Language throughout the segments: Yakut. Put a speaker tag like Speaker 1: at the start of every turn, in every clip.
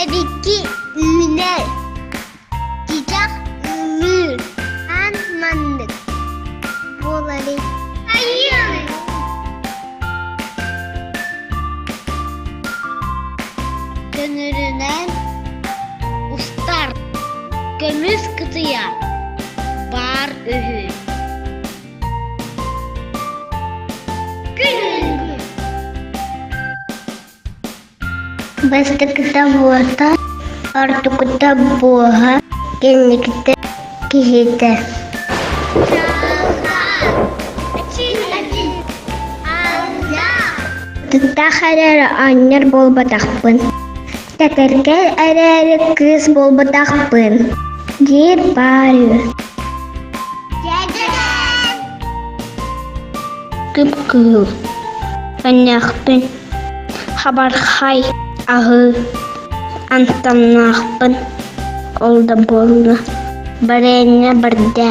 Speaker 1: Сибэкки үүнэр, чычах ыллыыр, аан маннык буоларый. Көҥүрүнэн устар көмүс кытыйа баар үһү.
Speaker 2: Бастакыта буота, ортокута буоһа, кэнникитэ киһитэ. Тыттаах эрээри оонньор буолбатахпын, тэтэркэй эрээри кыыс буолбатахпын, диир баар үһү. Кып-кыһыл, өнньүөхпүн, хабархай аһыы амтаннаахпын, ол да буолла, барыанньа барда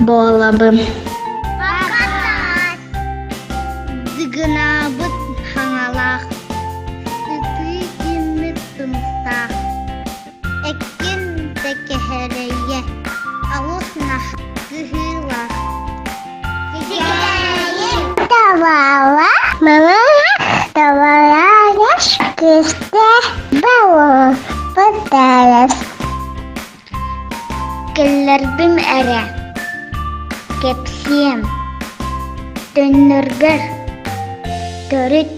Speaker 2: буолабын.
Speaker 1: Дыгынаабыт хаҥалаах, сытыы киммит тумустаах, Эккин да кэһэрэйэ, алыс кыһыылаах.
Speaker 2: Давала, мама, давала, кисте, бало, пыталась.
Speaker 1: Кэллэрбим эрэ, кэпсиэм, төннөргөр, төрүт,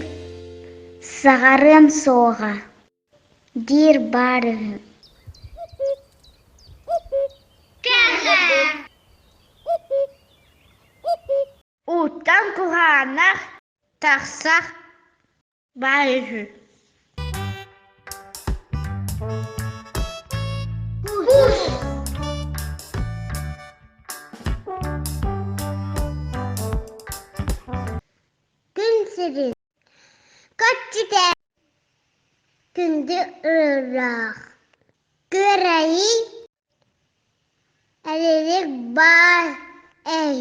Speaker 1: саҕарыам суоҕа диир баар үһү.
Speaker 3: Ууттан куһаанах тахсар баар үһү.
Speaker 2: Күн сирин көччүтэ күндү ыраах Күөрэйий эрилик баар эһи.